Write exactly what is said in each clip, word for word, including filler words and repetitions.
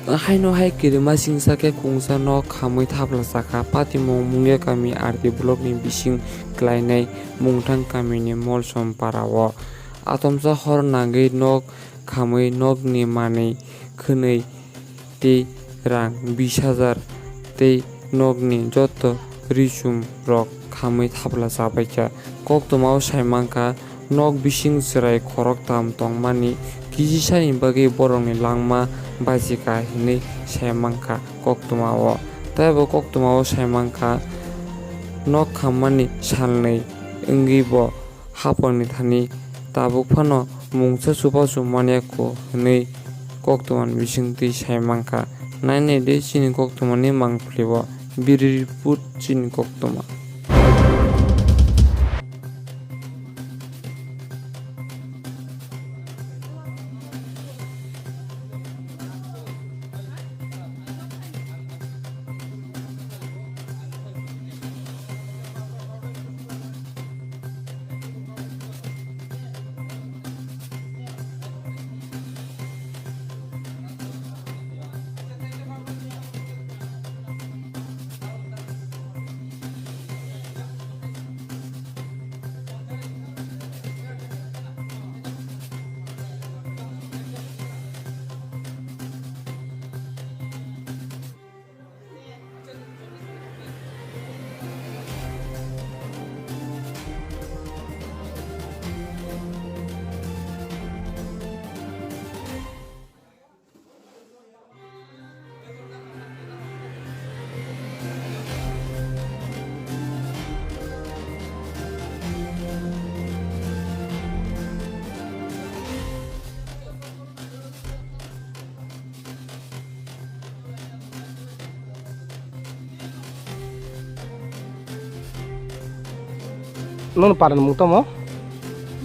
Haino hai kirima singsa khe kungsa nok khamwi thapla chakha Patimung Mungia kami R D block ni bising klainai Mungthang kamini Molsom para o. Atomsa hor nangwi nok khamwi nokni manwi khwnwi tei rang bish hajar tei nokni joto risum rok khamwi thapla chabaikha. Koktwmao saimankha, nok bising chwrai khoroktham tongmani kisisani bagwi borokni langma bachikha hinwi saimankha koktwmao. Tei bo koktwmao saimankha, nok khammani salnwi wngwi bo haphangni thani tabuk phano mungsa chubachu manya kho hwnwi koktwmani bisingtwi sai mankha. Nainai de chini koktwmani mangpili o, Bureau Report chini koktwma. Nono paran mung tamo?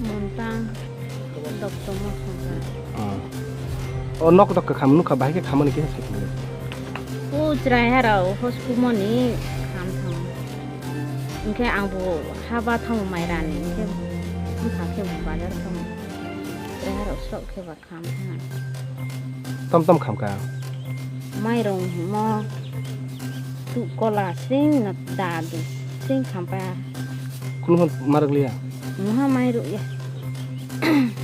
Montang, Doktomo Songkar. Ah. O nok dok ka kham nukha, bahai khe khamani kisa sai tongdi. O chwrai harao hoskumoni kham thang. Hinkhe ang bo haba thango mairani, hinkhe bwkha khe bo bazar thango. Chwrai harao sok khe ba. Kham thang. Tom tom kham ka? Mairung himo tu kola sring na da du sring kham pa. Kunu hon marok liya? Muha mairuk ya.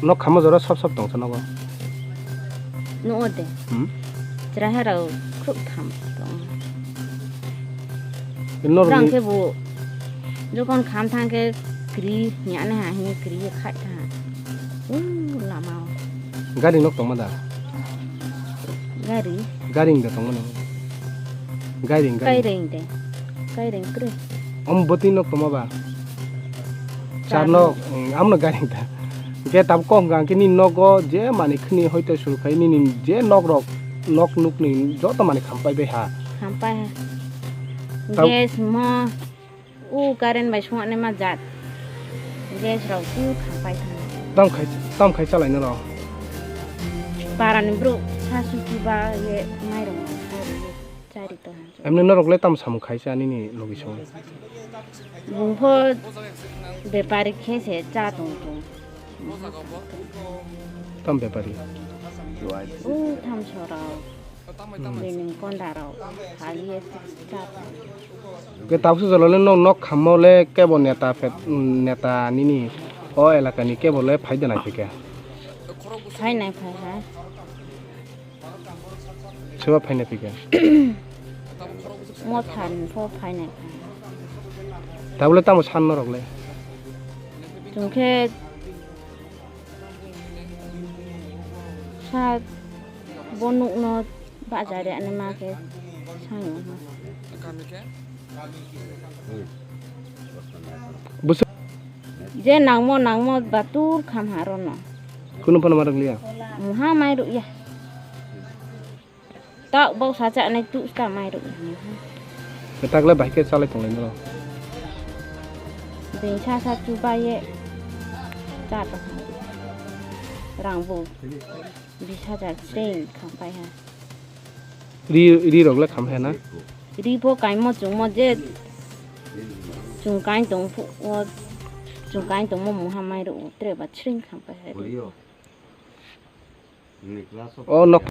Nok khamo jora sop sop tong sa nogo? No de. Hmm? Chwrai harao khuk kham tong. Norok rang ni khe bo jokon kham thang khe kri hini ani ha hini kri khai tha. U lama o. Gari nok tongma da? Gari. Gari da tongma no. Gari, gari. Kaireng de. Kaireng kri. Om boti nok tongma ba? Char nok, mm, amno gari da. Ge tab kok gang kini nogo je mani khni hoito sul khai nini je nok rok nok nuk ni joto mani khampai bai ha. Khampai ha. Tab- Gas mo. U current bai songna ma jat. Gas rok tu khampai thang. Tam khai, tam khai chalai no rok. Parani bro sa suki ba ye mairong sa ye chari to. Emne norok le tam samung khai sa nini logi song. Bungpho bepari khe se cha tong tong. Tam bepari. U tham sorao. Bini konda rao. Hali ye cha tong. Ke tabuk se jolole nok, nok khammo le kebo neta phet, neta nini o elaka ni kebo le phai de nai phi khe. Phai nai phai ha. Soba phaina phi khe? Motha ni pho phaina phi. Tabole tamo san norok le? Chwng khe sa bo nukno bajari ani ma khe sango. Bwswk je nangmo nangmo batur kham ha rono. Kunu phano ma rwk liya? Muha mai rwya. Tak bok sa cha nai tu sta mai rwya. Kwtak le bai khe chalai tonglai no. Bini sa sa chu bai ye cha to. Rang bo bish hajar se kham pai ha. Ri, ri rok le kham he na? Ri bo kaimo chwngmo je chwng kain tong phu, o chwng kain tongmo mungha mai rw tre ba chring kham pai hai. O nok